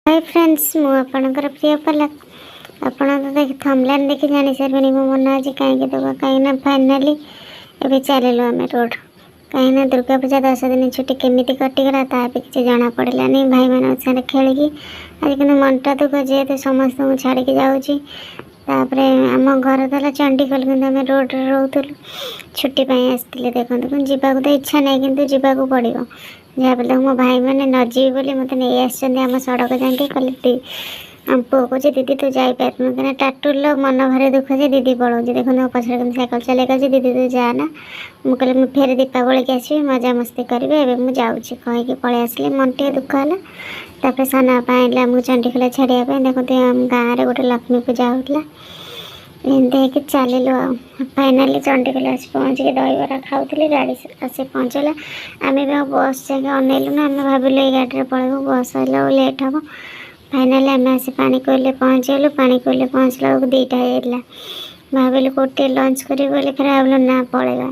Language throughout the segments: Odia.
ହାଇ ଫ୍ରେଣ୍ଡସ୍, ମୁଁ ଆପଣଙ୍କର ପ୍ରିୟ ପଲକ। ଆପଣ ତ ଦେଖି ଥମ୍ବନେଲ୍ ଦେଖି ଜାଣିସାରିବେଣି ମୋ ମନ ଆଜି କାହିଁକି ଦେବ। କାହିଁକିନା ଫାଇନାଲି ଏବେ ଚାଲିଲୁ ଆମେ ରୋଡ଼, କାହିଁକିନା ଦୁର୍ଗା ପୂଜା 10 ଦିନ ଛୁଟି କେମିତି କଟିଗଲା, ତାହା ବି କିଛି ଜଣାପଡ଼ିଲାନି। ଭାଇମାନଙ୍କ ସାଙ୍ଗରେ ଖେଳିକି ଆଜି କିନ୍ତୁ ମନଟା ଦୁଃଖ, ଯେହେତୁ ସମସ୍ତଙ୍କୁ ଛାଡ଼ିକି ଯାଉଛି। ତାପରେ ଆମ ଘର ତ ହେଲା ଚଣ୍ଡିଖୋଲ, କିନ୍ତୁ ଆମେ ରୋଡ଼ରେ ରହୁଥିଲୁ। ଛୁଟି ପାଇଁ ଆସିଥିଲି। ଦେଖନ୍ତୁ, କିନ୍ତୁ ଯିବାକୁ ତ ଇଚ୍ଛା ନାହିଁ, କିନ୍ତୁ ଯିବାକୁ ପଡ଼ିବ ଯାହା ବଲେ। ମୋ ଭାଇମାନେ ନ ଯିବି ବୋଲି ମୋତେ ନେଇ ଆସିଛନ୍ତି ଆମ ସଡ଼କ ଯାକେ। କହିଲେ ଆମ ପୁଅ କହୁଛି, "ଦିଦି, ତୁ ଯାଇପାରିବୁନି।" କାହିଁକିନା ଟାଟୁର ମନ ଭାରି ଦୁଃଖ ଯେ ଦିଦି ପଳଉଛି। ଦେଖନ୍ତୁ, ମୋ ପଛରେ କେମିତି ସାଇକେଲ ଚଲେଇକି ଅଛି। "ଦିଦି, ତୁ ଯା ନା।" ମୁଁ କହିଲି, "ମୁଁ ଫେରେ ଦୀପାବଳିକି ଆସିବି, ମଜାମସ୍ତି କରିବି, ଏବେ ମୁଁ ଯାଉଛି" କହିକି ପଳେଇ ଆସିଲି। ମନ ଟିକେ ଦୁଃଖ ହେଲା। ତାପରେ ସାନ ବାପା ଆଣିଲେ ଆମକୁ ଚଣ୍ଡିଖୋଲ ଛାଡ଼ିବା ପାଇଁ। ଦେଖନ୍ତୁ, ଆମ ଗାଁରେ ଗୋଟେ ଲକ୍ଷ୍ମୀ ପୂଜା ହେଉଥିଲା। ଏମିତି ହେଇକି ଚାଲିଲୁ ଆଉ ଫାଇନାଲି ଚଣ୍ଡିଖୋଲ ଆସି ପହଞ୍ଚିକି ଦହିବରା ଖାଉଥିଲି, ଗାଡ଼ି ଆସି ପହଞ୍ଚିଲା। ଆମେ ବି ଆଉ ବସ୍ ଯାକେ ଅନେଇଲୁନୁ। ଆମେ ଭାବିଲୁ ଏଇ ଗାଡ଼ିରେ ପଳେଇବୁ, ବସ୍ ହେଲେ ଆଉ ଲେଟ୍ ହେବ। ଫାଇନାଲି ଆମେ ଆସି ପାଣିକୋଇଲିରେ ପହଞ୍ଚିଗଲୁ। ପାଣିକୋଇଲିରେ ପହଞ୍ଚିଲା ବେଳକୁ 2ଟା ହେଇଯାଇଥିଲା। ଭାବିଲୁ କୋଉଠି ଟିକେ ଲଞ୍ଚ କରିବୁ ବୋଲି, ଫେରେ ଭାବିଲୁ ନା ପଳେଇବା,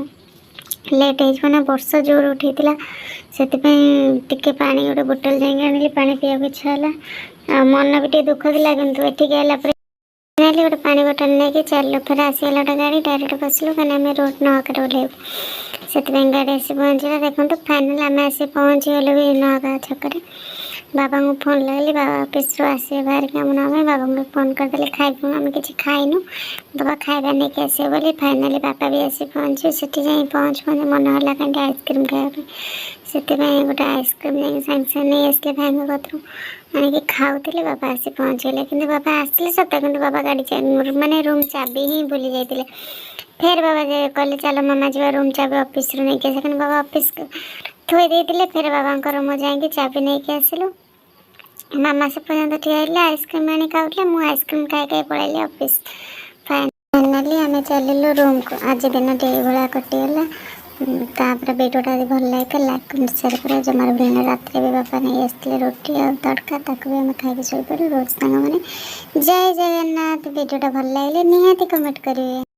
ଲେଟ୍ ହେଇଯିବ ନା। ବର୍ଷା ଜୋର ଉଠେଇଥିଲା, ସେଥିପାଇଁ ଟିକେ ପାଣି ଗୋଟେ ବୋଟଲ ଯାଇକି ଆଣିଲି। ପାଣି ପିଇବାକୁ ଇଚ୍ଛା ହେଲା ଆଉ ମନ ବି ଟିକେ ଦୁଃଖ ଥିଲା। କିନ୍ତୁ ଏଠିକି ଆଇଲା ପରେ ଫାଇନାଲି ଗୋଟେ ପାଣି ବୋଟଲ ନେଇକି ଚାଲିଲୁ। ଫେରେ ଆସିଗଲା ଗୋଟେ ଗାଡ଼ି, ଡାଇରେକ୍ଟ ବସିଲୁ, କାହିଁକିନା ଆମେ ରୋଡ଼ ନୂଆଗାଁରେ ଓହ୍ଲେଇବୁ, ସେଥିପାଇଁ ଗାଡ଼ି ଆସି ପହଞ୍ଚିଲା। ଦେଖନ୍ତୁ, ଫାଇନାଲି ଆମେ ଆସି ପହଞ୍ଚିଗଲୁ ବି ନୂଆଗାଁ ଛକରେ। ବାବାଙ୍କୁ ଫୋନ୍ ଲଗାଇଲି, ବାବା ଅଫିସରୁ ଆସିବେ ବାହାରିକି ଆମ ନେବା ପାଇଁ। ବାବାଙ୍କୁ ଫୋନ୍ କରିଦେଲି, ଖାଇବୁ, ଆମେ କିଛି ଖାଇନୁ, ବାବା ଖାଇବା ନେଇକି ଆସିବେ ବୋଲି। ଫାଇନାଲି ବାପା ବି ଆସି ପହଞ୍ଚିବେ। ସେଠି ଯାଇ ପହଞ୍ଚୁ ପହଞ୍ଚୁ ମନ ହେଲା କାହିଁକି ଆଇସ୍କ୍ରିମ୍ ଖାଇବା ପାଇଁ। ସେଥିପାଇଁ ଗୋଟେ ଆଇସ୍କ୍ରିମ୍ ଯାଇକି ସାଙ୍ଗେ ସାଙ୍ଗେ ନେଇ ଆସିଲେ ଭାଇଙ୍କ କତିରୁ। ଆଣିକି ଖାଉଥିଲେ, ବାବା ଆସି ପହଞ୍ଚିଗଲେ। କିନ୍ତୁ ବାବା ଆସିଲେ ସତ, କିନ୍ତୁ ବାବା ଗାଡ଼ି ମାନେ ରୁମ୍ ଚାବି ହିଁ ଭୁଲି ଯାଇଥିଲେ। ଫେର ବାବା ଯେ କହିଲେ, "ଚାଲ ମାମା ଯିବା, ରୁମ୍ ଚାବି ଅଫିସରୁ ନେଇକି ଆସିବା।" କିନ୍ତୁ ବାବା ଅଫିସ ଥୋଇ ଦେଇଥିଲେ। ଫେର ବାବାଙ୍କର ମୁଁ ଯାଇକି ଚାବି ନେଇକି ଆସିଲୁ। ମାମା ସେ ପର୍ଯ୍ୟନ୍ତ ଠିଆ ହେଇଥିଲେ, ଆଇସ୍କ୍ରିମ୍ ଆଣି ଖାଉଥିଲେ। ମୁଁ ଆଇସ୍କ୍ରିମ୍ ଖାଇ ଖାଇ ପଳେଇଲି ଅଫିସ। ଫାଇନାଲି ଆମେ ଚାଲିଲୁ ରୁମ୍କୁ। ଆଜି ଦିନଟି ଏଇଭଳିଆ କଟିଗଲା। ତାପରେ ଭିଡ଼ିଓଟା ଯଦି ଭଲ ଲାଗିଥାଏ, ଲାଇକ୍, କମେଣ୍ଟ, ସେୟାର କରିବା ଜମାରୁ ଭୁଲିନି। ରାତିରେ ବି ବାପା ନେଇ ଆସିଥିଲେ ରୁଟି ଆଉ ତଡ଼କା, ତାକୁ ବି ଆମେ ଖାଇକି ଶୋଇପଡ଼ିଲୁ। ରୋଜ ସାଙ୍ଗମାନେ, ଜୟ ଜଗନ୍ନାଥ। ଭିଡ଼ିଓଟା ଭଲ ଲାଗିଲେ ନିହାତି କମେଣ୍ଟ କରିବେ।